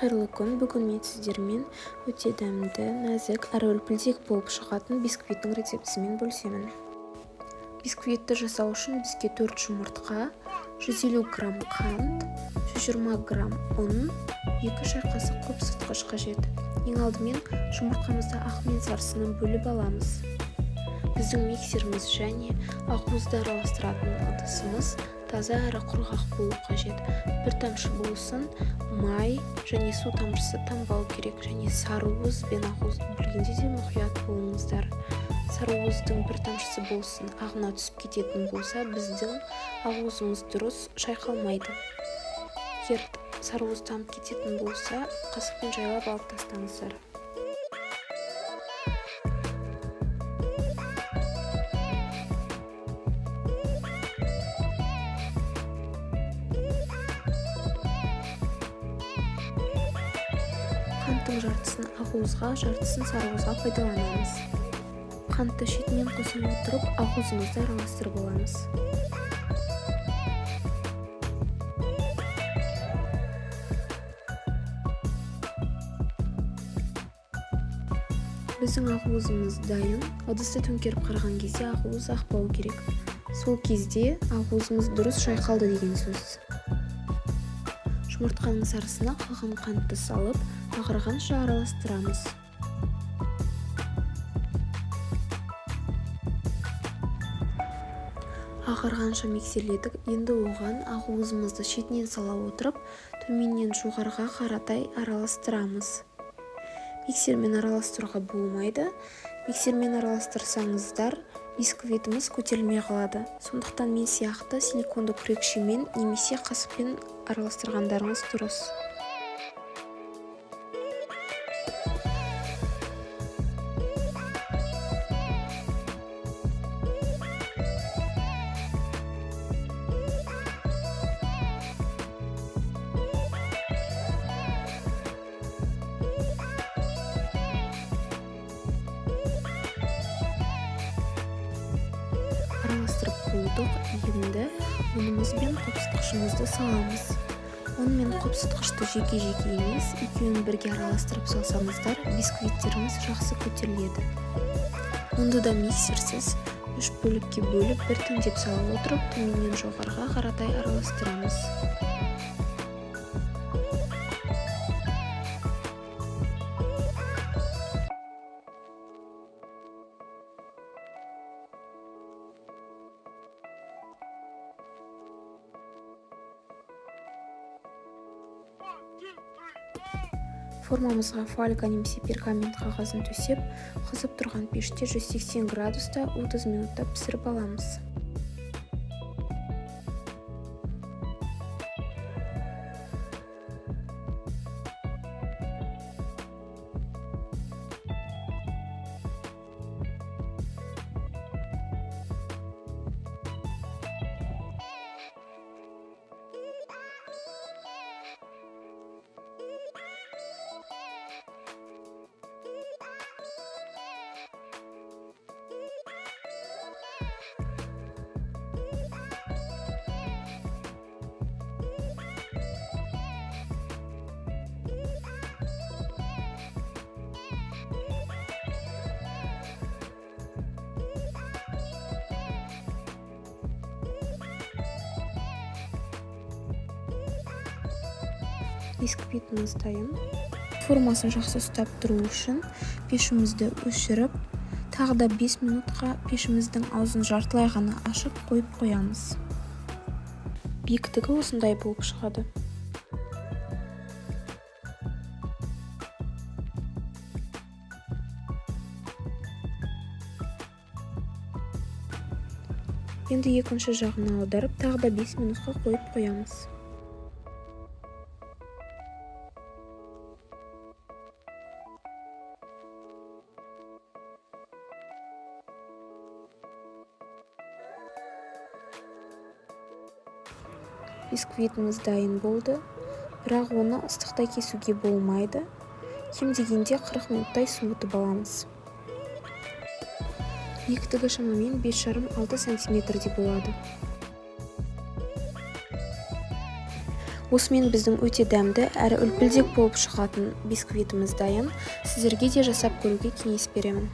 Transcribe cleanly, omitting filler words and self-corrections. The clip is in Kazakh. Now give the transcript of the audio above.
Қайырлы күн! Бүгін мен сіздермен өте дәмді, нәзік әрі үлпілдек болып шығатын бисквиттің рецептісімен бөлісемін. Бисквитті жасау үшін бізге 4 жұмыртқа, 150 грамм қант, 120 грамм ұн, 2 шай қасық қопсытқыш қажет. Ең алдымен жұмыртқамызды ақ мен сарысынан бөліп аламыз. Біздің миксеріміз және ақуызды араластыратын ыдысымыз таза әрі құрғақ болу қажет. Бір тамшы болсын май және су тамшысы тамбау керек. Және сарыуыз бен ақуызды бөлгенде де мұқият болыңыздар. Сарыуыздың бір тамшысы болсын ағына түсіп кететін болса, біздің ақуызымыз дұрыс шайқалмайды. Егер сарыуыз тамып кететін болса, қасықпен жайлап алып тастаңыздар. Қанттың жартысын ақуызға, жартысын сарыуызға пайдаланамыз. Қантты шетінен қоса отырып, ақуызымызды араластырып аламыз. Біздің ақуызымыз дайын. Ыдысты төңкеріп қараған кезде ақуыз ақпау керек. Сол кезде ақуызымыз дұрыс шайқалды деген сөз. Жұмыртқаның сарысына қалған қантты салып, ағарғанша араластырамыз. Ағарғанша миксерледік. Енді оған ақуызымызды шетінен сала отырып, төменнен жоғарыға қаратай араластырамыз. Миксермен араластыруға болмайды. Миксермен араластырсаңыздар, бисквитіміз көтерілмей қалады. Сондықтан мен сияқты силиконды күрекшемен немесе қасықпен араластырғандарыңыз дұрыс. Араластырып болдық. Енді ұнымыз бен қопсытқышымызды саламыз. Ұн мен қопсытқышты жеке-жеке емес, екеуін бірге араластырып салсаңыздар, бисквиттеріңіз жақсы көтеріледі. Ұнды да миксерсіз 3 бөлікке бөліп, біртіндеп сала отырып, төменнен жоғарыға қаратай араластырамыз. Формамызға фольга немесе пергамент қағазын төсеп, қызып тұрған пеште 180 градуста 30 минутта пісіріп аламыз. Бисквитіміз дайын. Формасын жақсы ұстап тұру үшін пешімізді өшіріп, тағы да 5 минутқа пешіміздің аузын жартылай ғана ашып қойып қоямыз. Биіктігі осындай болып шығады. Енді екінші жағына аударып, тағы да 5 минутқа қойып қоямыз. Бисквитіміз дайын болды, бірақ оны ыстықта кесуге болмайды. Кем дегенде 40 минуттай суытып аламыз. Биіктігі шамамен 5,5-6 сантиметрдей болады. Осымен біздің өте дәмді әрі үлпілдек болып шығатын бисквитіміз дайын. Сіздерге де жасап көруге кеңес беремін.